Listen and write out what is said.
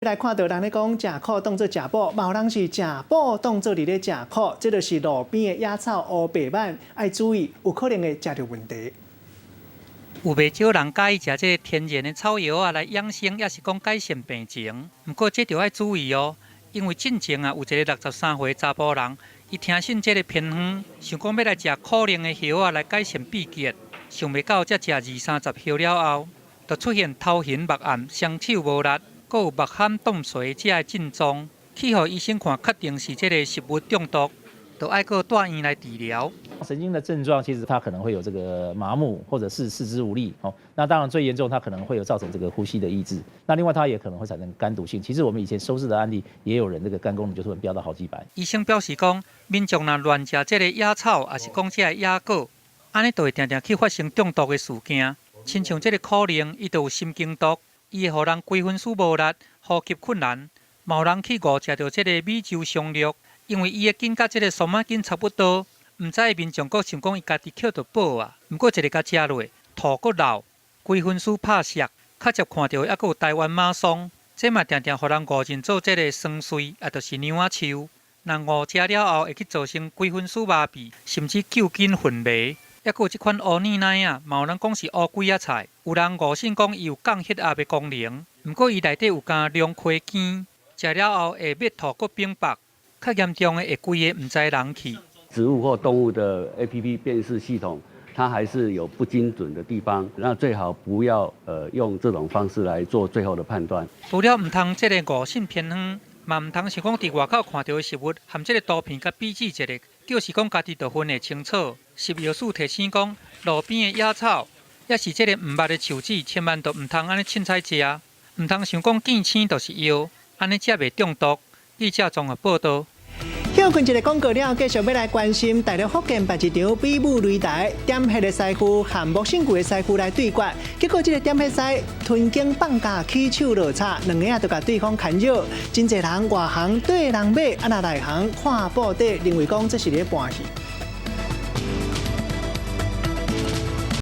來看著人咧講食苦當做食補，嘛有人是食補當做佇咧食苦，這就是路邊的野草烏白鰻，愛注意有可能會食著問題。有袂少人佮意食這个天然的草藥仔來養生，抑是講改善病情。毋過這著愛注意哦，因為進前啊有一个63歲查埔人，伊聽信這个偏方，想講欲來食苦苓的葉仔來改善秘結，想袂到才食二三十葉了後，就出現頭暈目暗、雙手無力，閣有目頷凍垂這个症狀，去予醫生看，確定是這个食物中毒，就愛閣蹛院來治療。神經的症狀其實它可能會有這個麻木，或者是四肢無力。哦，那當然最嚴重，它可能會有造成這個呼吸的抑制。那另外它也可能會產生肝毒性。其實我們以前收治的案例，也有人這個肝功能就突然飆到好幾百。醫生表示講，民眾若亂食這個野草，抑是講這个野果，按呢就會定定去發生中毒的事件。親像這个苦苓，伊就有神經毒。伊會予人規身軀無力、呼吸困難，嘛有人去誤食著這个美洲松露，因為伊的根佮這个松仔根差不多，毋知的民眾閣想講伊家己抾著補啊，毋過一个共食落，吐閣流，規身軀拍澀，較捷看著抑閣有台灣馬桑，這嘛定定予人誤認做這个桑穗，也就是娘仔樹。若誤食了後，會去造成規身軀麻痹，甚至舊筋昏迷。抑閣有這款烏奶奶啊，嘛有人講是烏龜仔菜，有人誤信講伊有降血壓的功能，毋過伊內底有加龍葵根，食了後會欲吐閣反腹，較嚴重的會規个毋知人去。植物或動物的 APP 辨識系統，它還是有不精準的地方，那最好不要用這種方式來做最後的判斷。除了毋通這个誤信偏方，嘛毋通想講佇外口看著的食物含這个圖片共比對一下，就是講家己就分會清楚。食藥署提醒講，路邊的野草，抑是這个毋捌的樹子，千萬都毋通按呢凊彩食，毋通想講見青就是藥，按呢才袂中毒。記者綜合報導。歇睏一个廣告了，繼續欲來關心大陸福建辦一場比武擂台，點火的師傅和木身具的師傅來對決，結果這个點火師吞肩放假起手落插，兩个仔就共對方牽擾，真濟人外行對人馬，啊若內行看布袋，認為講這是咧搬戲。